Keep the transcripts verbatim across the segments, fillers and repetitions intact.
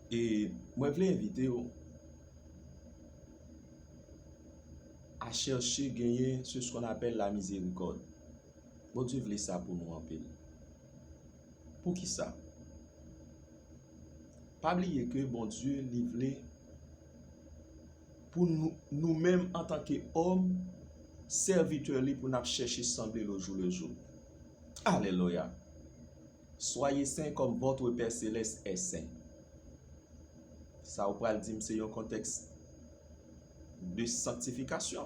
E mwen vle envite w a chèche genyen ce qu'on appelle la miséricorde. Bondye vle sa pou nou anpil. Poukisa? Pa bliye ke Bondye li vle pou nou, nou menm antanke òm, sèvitè li, pou n ap chèche sanble l au jour le jour. Alelouya! Soyez saints comme votre Père céleste est saint. Sa ou pral di m se yon kontèks de sanktifikasyon.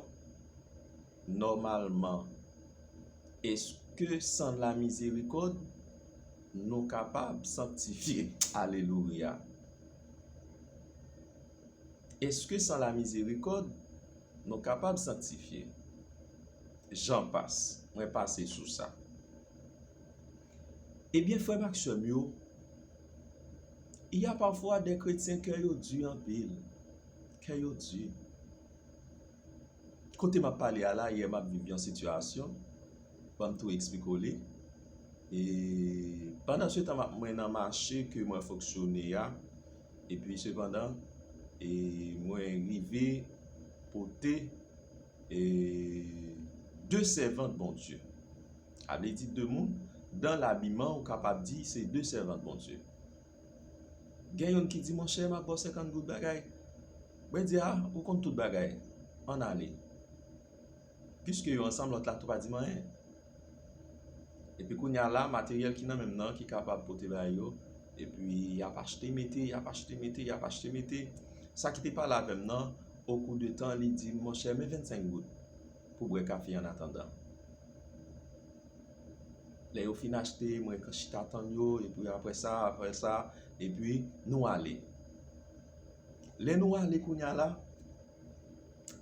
Nòmalman, èske san la mizerikòd nou kapab sanktifye? Alelouya! Èske san la mizerikòd nou kapab sanktifye? J'en passe, mwen pase sou sa. Ebyen, frè m ak sè m yo, il y a parfois des chrétiens kè yo di anpil. Kè yo di. Kote m ap pale a la, yè m ap viv yon sitiyasyon, ban m tou eksplike w li. E pandan se tan m ap, mwen nan mache ke mwen fonksyone a, epi sepandan, e mwen rive pote, e de sèvant Bondye. A vle di de moun, dan labiman, ou kapab di se de sèvant Bondye. Gen youn ki di, monchè, m ap ba w senkant goud bagay. Mwen di, a, ou konn tout bagay. Ann ale. Piske yo ansanm, lòt la tou pa di m anyen. Epi kounye a la, materyèl ki nan men m nan ki kapab pote bay yo. Epi y ap achte mete, y ap achte mete, y ap achte mete. Sa ki te pale avè m nan, au cours de temps, li di m, monchè, men vennsenk goud pou bwè kafe an atandan. Lè yo fin achte, mwen chita tann yo, epi apre sa, apre sa, epi nou ale. Lè nou ale kounye a la,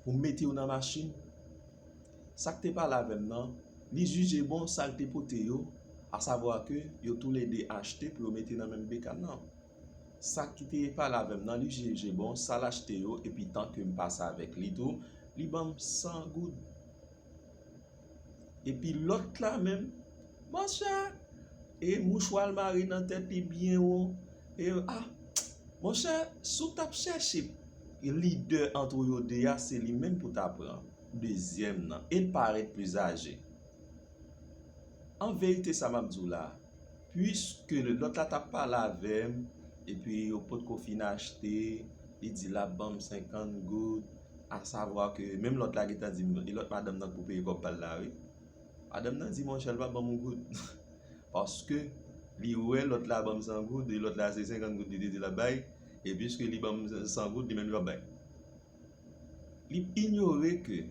pou m mete yo nan machin, sa k te pale avè m nan, li jije bon sa l te pote yo, asavwa ke yo toulede achte pou yo mete nan menm bekan nan. Sa ki te pale avè m nan, li jije bon sa l achte yo, epi tan ke m pase avèk li tou, li ban m san goud. Epi lòt la menm, monchè, e mouchwa l mare nan tèt li byen wo. E, a, monchè, si w t ap chèche lidè ant yo de a, se li menm pou w ta pran. Dezyèm nan. E l parèt pli aje. An verite, sa m ap di w la, piske lòt la t ap pale avè m, epi yo potko fin achte, li di l ap ban m senkant goud, asavwa ke menm lòt la gentan di m, e lòt madanm nan k pou peye kòb pa l la, wi. Madanm nan di, monchè, l p ap ban m yon goud. Paske li wè lòt la ban m san goud, e lòt la se senkant goud li te di l ap bay, e piske li ban m san goud, li menm li p ap bay. Li inyore ke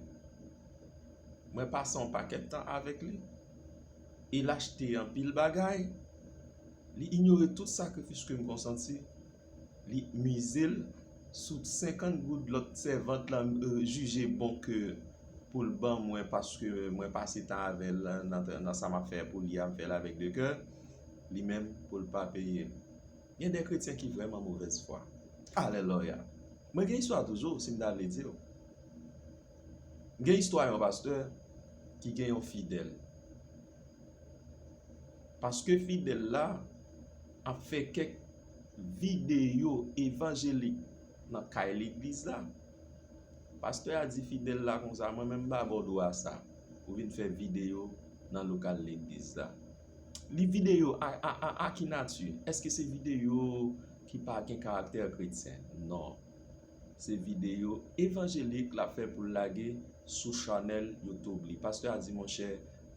mwen pase yon pakèt tan avèk li, e l achte anpil bagay. Li inyore tout sakrifis ke m konsanti. Li mize l sou senkant goud lòt sèvant lan, euh, jije bon ke pou l ban mwen paske mwen pase tan avè l nan, nan sa m ap fè pou li a, m fè l avèk de kè. Li menm, pou l pa peye m. Gen de kretyen ki vrèman movèz fwa. Alelouya. Mwen gen istwa toujou, si m ta vle di w. M gen istwa yon pastè ki gen yon fidèl. Paske fidèl la ap fè kèk videyo evanjelik nan kay legliz la. Pastè a di fidèl la konsa, mwen menm m pa ba w dwa sa. Ou vin fè videyo nan lokal legliz la. Li videyo a, a, a, a ki nati? Èske se videyo ki pa gen karaktè kretyen? Non. Se videyo evanjelik l ap fè pou l lage sou chanèl YouTube li. Pastè a di, monchè,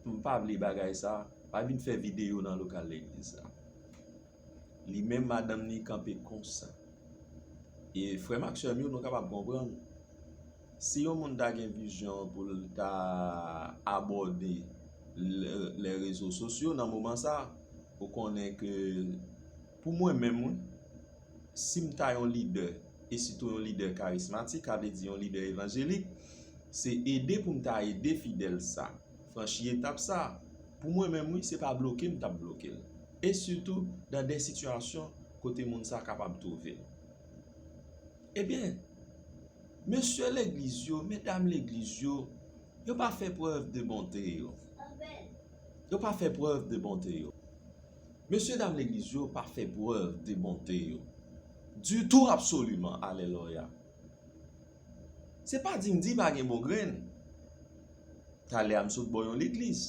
m pa vle bagay sa, pa vin fè videyo nan lokal legliz la. Li menm madanm li kanpe konsa. E frè m ak sè m yo, nou kapab konprann. Si yon moun ta gen vizyon pou l ta abòde lè, lè rezo sosyo nan moman sa, ou konnen ke pou mwen menm, wi, si m ta yon lidè, e sitou yon lidè karismatik, sa vle di yon lidè evanjelik, se ede pou m ta ede fidèl sa franchi etap sa. Pou mwen menm, wi, se pa bloke m t ap bloke l. E sitou dan de sitiyasyon kote moun sa kapab twouve l. Ebyen, mesye legliz yo, medam legliz yo, yo pa fè prèv de bonte yo. Yo pa fè prèv de bonte yo. Mesye dam legliz yo pa fè prèv de bonte yo. Ditou, absoliman, alelouya. Se pa di m di pa gen bon grenn. Talè a m sot bò yon legliz.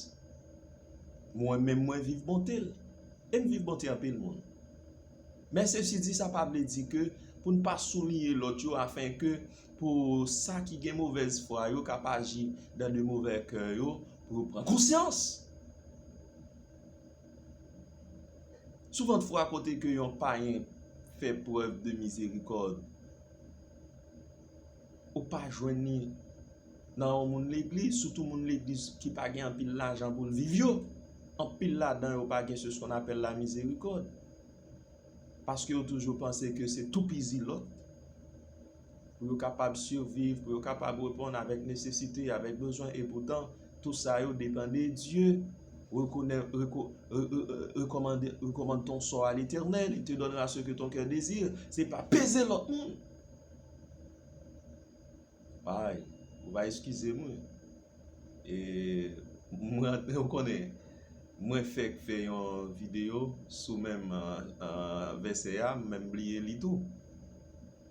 Mwen menm mwen viv bonte l. E m viv bonte anpil moun. Men sesi di, sa pa vle di ke pou n pa souliye lòt yo, afenke pou sa ki gen movèz fwa yo k ap aji dan de movè kè yo, pou yo pran konsyans. Souvantfwa kote ke yon payen fè prèv de mizerikòd, ou pa jwenn li nan yon moun legliz, sitou moun legliz ki pa gen anpil lajan pou l viv yo. Anpil ladan yo pa gen se ce qu'on appelle la miséricorde. Paske yo toujou panse ke se toupizi lòt. Pou yo kapab siviv, pou yo kapab reponn avèk nesesite, avèk bezwen. E poutan, tout sa yo depann de Dye. Reconnaît, reco- re- re- re- recommande, recommande ton sort à l'Éternel, il te donnera ce que ton cœur désire. Se pa peze lòt moun. Ay, ou va eskize m, wi. E mwen, ou konnen, mwen fèk fè yon videyo sou menm, euh, euh, vèsè a, m menm bliye li tou.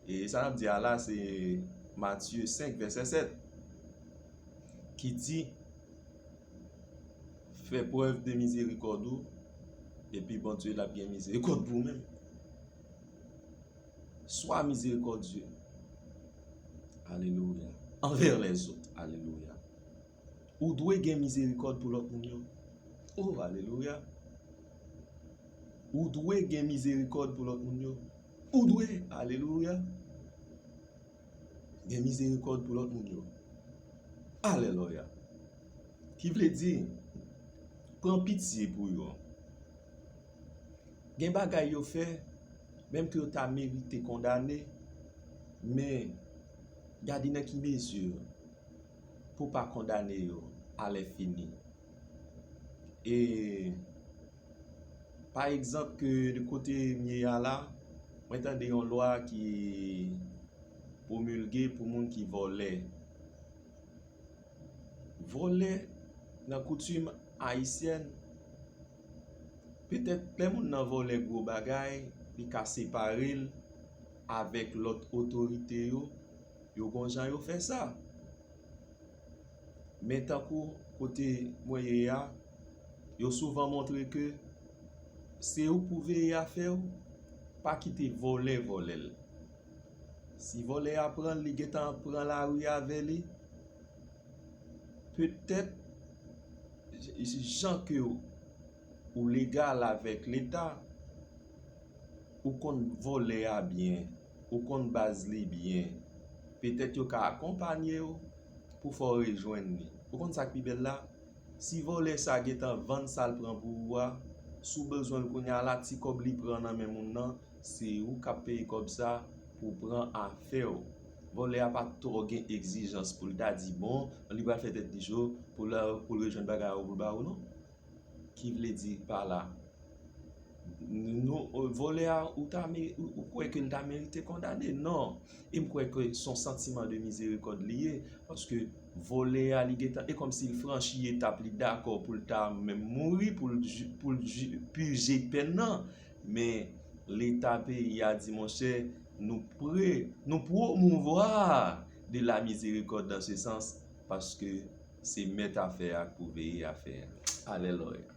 E sa n ap di a la, se Matye senk, vèsè sèt, ki di, fè prèv de mizerikòd ou, epi Bondye l ap gen mizerikòd pou ou menm. Swa mizerikòdye. Alelouya. Anvè lèzòt. Alelouya. Ou dwe gen mizerikòd pou lòt moun yo. O, alelouya. Ou dwe gen mizerikòd pou lòt moun yo. Ou dwe. Alelouya. Gen mizerikòd pou lòt moun yo. Alelouya. Ki vle di, pran pitye pou yo. Gen bagay yo fè, menm ke yo ta merite kondane, men gade nan ki mezi pou pa kondane yo alèfini. E, pa egzanp, ke de kote m ye a la, mwen tande yon lwa ki pwomilge pou moun ki vòlè. Vòlè nan koutim ayisyèn, petèt lè moun nan vòlè gwo bagay, li ka separe l avèk lòt otorite yo, yo gon jan yo fè sa. Men tankou kote mwen ye a, yo souvan montre ke se ou k pou veye afè w, pa kite vòlè vòlè l. Si vòlè a pran l, li gentan pran lari avè li, petèt jan ke ou legal avèk Leta, ou konn vòlè a byen, ou konn baz li byen, petèt yo ka akonpanye w pou fè w rejwenn li. Ou konn sa k pi bèl la? Si vòlè sa gentan vann sa l pran pou ou a, si w bezwen l kounye a la, ti kòb li pran nan men moun nan, se ou k ap peye kòb sa pou pran afè w. Vòlè a pa twò gen egzijans pou l ta di, bon, li pral fè tèt li cho pou l, pou l rejwenn bagay ou pou l ba ou, non. Ki vle di pa la, nou, vòlè a, ou ta me-, ou, ou kwè ke l ta merite kondane? Non. E m kwè ke se yon santiman de mizerikòd li ye, paske vòlè a, li gentan, e kòmsi l franchi etap, li dakò pou l ta menm mouri, pou l ju-, pou l ju-, pije pèn nan. Men Leta peyi a di, monchè, nou pre-, nou promouvwa de la miséricorde dans ce sens, paske se mèt afè a k pou veye afè a. Alelouya.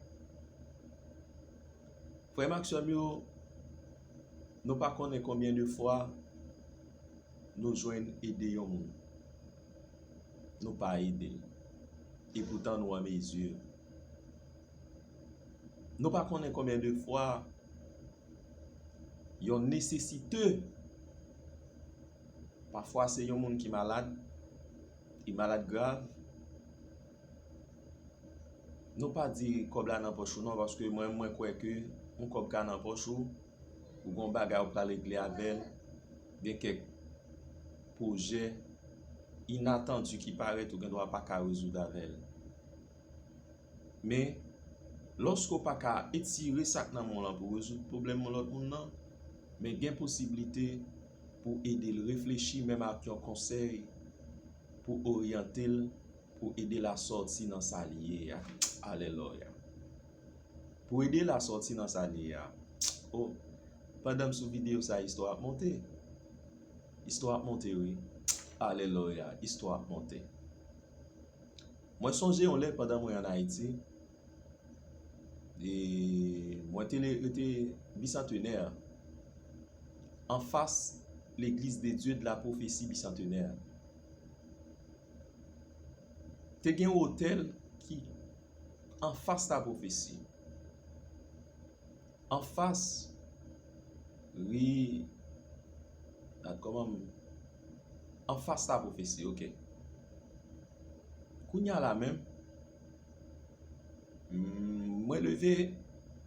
Frè m ak sè m yo, nou pa konnen konbyen de fwa nou jwenn ede yon moun. Nou pa ede l. E poutan nou an mezi. Nou pa konnen konbyen de fwa yon nesesite, pafwa se yon moun ki malad, ki malad grav, nou pa di kòb la nan pòch ou non, paske mwen, mwen kwè ke yon kòb ka nan pòch ou, ou gon bagay ou pral regle avè l, gen kèk pwojè inatandi ki parèt ou gen dwa pa ka rezoud avè l. Men, lòske w pa ka etire sa k nan men w lan pou rezoud pwoblèm lòt moun nan, men gen posiblite pou ede l reflechi, menm ak yon konsèy, pou oryante l, pou ede l a sòti nan sa li ye a. Alelouya. Pou ede l a sòti nan sa li ye a. O, Pandan m sou videyo sa, istwa ap monte. Istwa ap monte, wi. Alelouya, istwa ap monte. Mwen sonje yon lè pandan mwen ann Ayiti, e mwen te le- rete Bisantenè, anfas Legliz de Dye de la Pwofesi Bisantenè. Te gen yon otèl ki anfas la pwofesi. Anfas, ri, gad kòman m, anfas la pwofesi, oke. Kounye a la menm, m- mwen leve,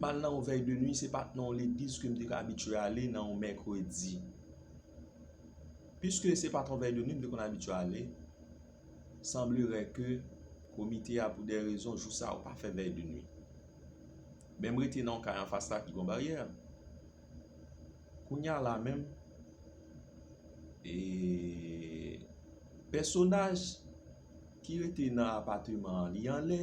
m al nan yon vèy de nwi, se pa t nan yon legliz ke m te ka abitye ale nan yon mèkredi. Piske se pa t yon vèy de nwi m te konn abitye ale, sanblere ke komite a, pou de rezon, jou sa yo pa fè vèy de nwi. Men m rete nan yon kay anfas la ki gen yon baryè. Kounye a la menm, e pèsonaj ki rete nan apateman an, li anlè,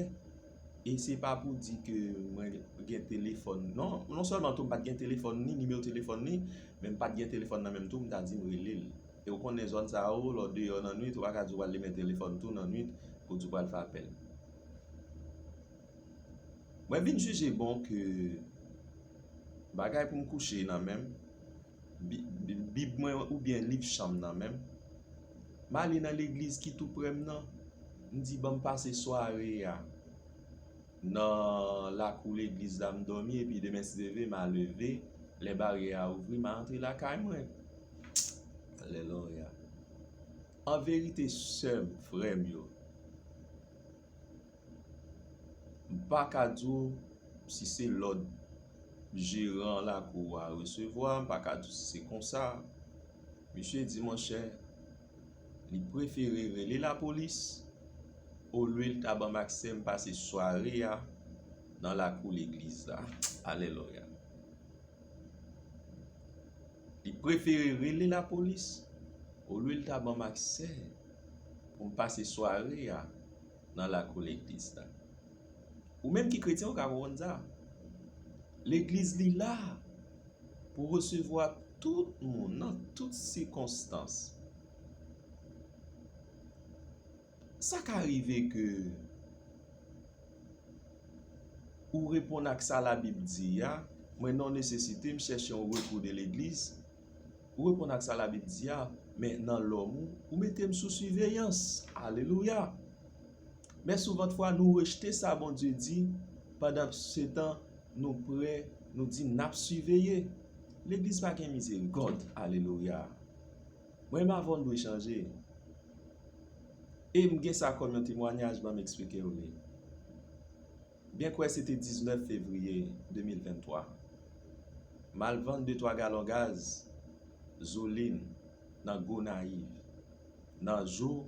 e se pa pou di ke mwen gen telefòn. Non, non sèlman tou m pa t gen telefòn ni, nimewo telefòn ni, men m pa t gen telefòn nan menm tou, m ta di m rele l. E ou konnen zòn sa yo, lè w deyò nan nwit, ou pa ka di w pral limen telefòn tou nan nwit pou di w pral fè apèl. Mwen vin jije bon ke bagay pou m kouche nan men m, bi- bi- bib mwen oubyen liv chanm nan men m. M ale nan legliz ki tou prè m nan. M di, "Ban m pase sware a nan lakou legliz la, m dòmi, epi demen si Dye vle, m a leve, lè baryè a ouvri, m a antre lakay mwen." Alelouya. An verite, sè m, frè m yo, m pa ka di w si se lòd jeran lakou a resevwa, m pa ka di w si se konsa. Misye di, monchè, li prefere rele lapolis olye l ta ban m aksè m pase sware a nan lakou legliz la. Alelouya. Li prefere rele lapolis olye l ta ban m aksè pou m pase sware a nan lakou legliz la. Ou menm ki kretyen, ou ka konprann sa. Legliz li la pou resevwa tout moun nan tout sikonstans. Sa ka rive ke ou reponn ak sa Labib di a, mwen nan nesesite, m chèche yon rekou de legliz, ou reponn ak sa Labib di a, men nan lòm ou, ou mete m sou siveyans. Alelouya! Men souvantfwa, nou rejte sa Bondye di, pandan setan, nou prè, nou di n ap siveye. Legliz pa gen mizerikòd. Alelouya! Mwen menm avè w n dwe chanje. E m gen sa kòm yon temwayaj, ban m eksplike w li. Byen kwè se te diznèf fevriye de mil venntwa. M al vann de twa galon gaz, Zolin, nan Gonayiv, nan jou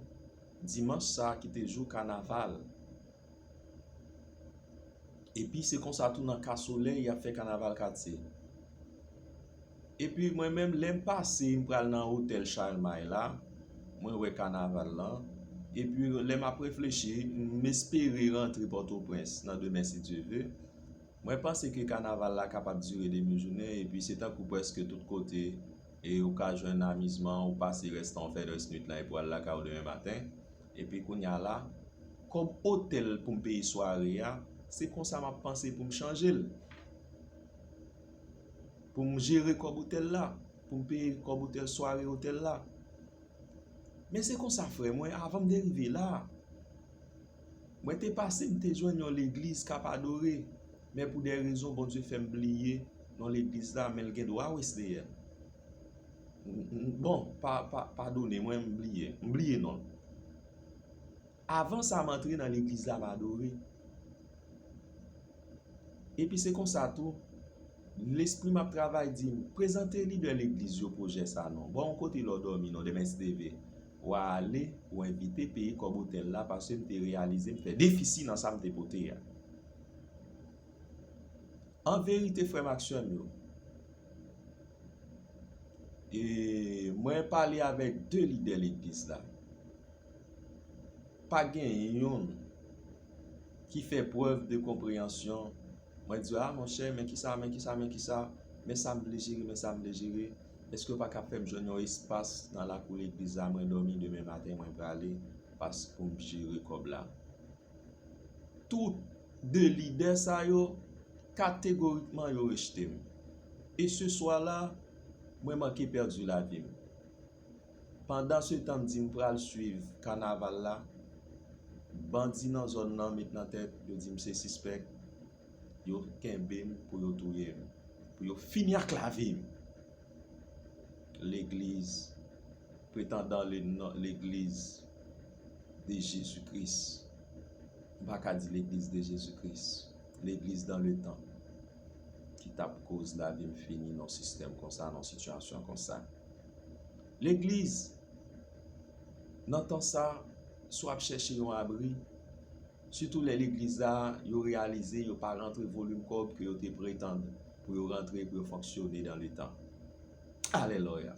dimanch sa a ki te jou kanaval. Epi se konsa tou nan Ka Solèy y ap fè kanaval katye. Epi mwen menm, lè m pase, m pral nan otèl Chalmay la, mwen wè kanaval lan. Epi lè m ap reflechi, m espere rantre Pòtoprens nan demen, si Dye ve. Mwen panse ke kanaval la kapab dire demi jounen, epi se tankou prèske tout kote, e ou ka jwenn amizman, ou pase rèstan, ou fè rès nwit lan, epi w al lakay ou demen maten. Epi kounye a la, kòb otèl pou m peye sware a, se konsa m ap panse pou m chanje l. Pou m jere kòb otèl la, pou m peye kòb otèl, sware otèl la. Men se konsa, frè mwen, avan m te rive la, mwen te pase, m te jwenn yon legliz k ap adore, men pou de rezon, Bondye fè m bliye non legliz la, men l gen dwa Wesleyèn. M- m- Bon, pa- pa- padone mwen, m bliye, m bliye non l. Avan sa, m antre nan legliz la, m adore. Epi se konsa tou, lespri m ap travay di m, prezante lidè legliz yo pwojè sa non. Ba w yon kote lè w dòmi non, demen si Dye ve, w a ale, ou envite, peye kòb otèl la, paske m te reyalize m fè defisi nan sa m te pote a. An verite, frè m ak sè m yo, e mwen pale avèk de lidè legliz la. Pa gen youn ki fè prèv de konpreyansyon. Mwen di, "A, monchè, men kisa, men kisa, men kisa." Men sa m vle jere, men sa m vle jere. Èske w pa ka fè m jwenn yon espas nan lakou legliz la? Mwen dòmi, demen maten mwen prale, pas pou m jere kòb la. Tout de lidè sa yo, kategorikman, yo rejte m. E se swa la, mwen manke pèdi lavi m. Pandan se tan m di m pral swiv kanaval la, bandi nan zòn nan met nan tèt, yo di m se sispèk, yo kenbe m pou yo touye m, pou yo fini ak lavi m. Legliz, pretandan le non, legliz de Jezi Kris. M pa ka di legliz de Jezi Kris. Legliz dan le tan ki t ap koz lavi m fini nan sistèm konsa, nan sitiyasyon konsa. Legliz, nan tan sa, si w ap chèche yon abri, sitou lè legliz la, yo reyalize yo pa rantre volim kòb ke yo te pretann pou yo rantre, pou yo fonksyone dan le tan. Alelouya.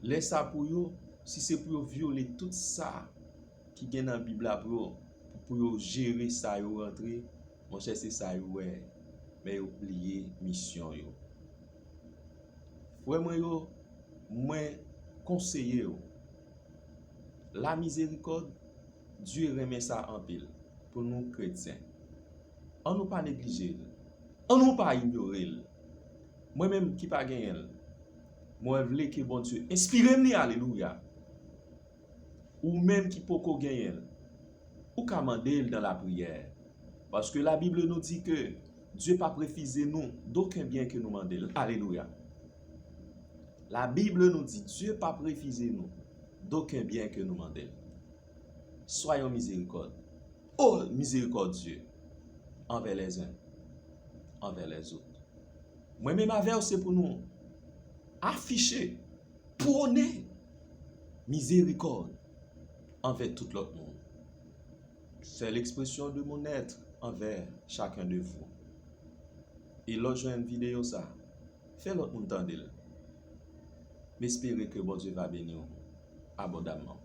Lè sa pou yo, si se pou yo vyole tout sa ki gen nan Bib la pou yo, pou yo jere sa yo rantre, monchè, se sa yo wè, men yo bliye misyon yo. Frè mwen yo, mwen konseye w, la mizerikòd, Dye renmen sa anpil pou nou kretyen. An nou pa neglije l. An nou pa inyore l. Mwen menm ki pa genyen l, mwen vle ke Bondye enspire m li, alelouya. Ou menm ki poko genyen l, ou ka mande l dan lapriyè. Paske Labib nou di ke Dye p ap refize nou doken byen ke nou mande l. Alelouya. Labib nou di Dye p ap refize nou doken byen ke nou mande l. Soyons miséricordes. Oh, miséricordieux envers les uns, envers les autres. Mwen menm avè w, se pou nou afiche, pwone mizerikòd anvè tout lòt moun. C'est l'expression de mon être envers chacun de vous. E lè w jwenn videyo sa, fè lòt moun tande l. M espere ke Bondye va beni w abondamman.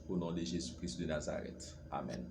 Au nom de Jésus-Christ de Nazareth. Amen.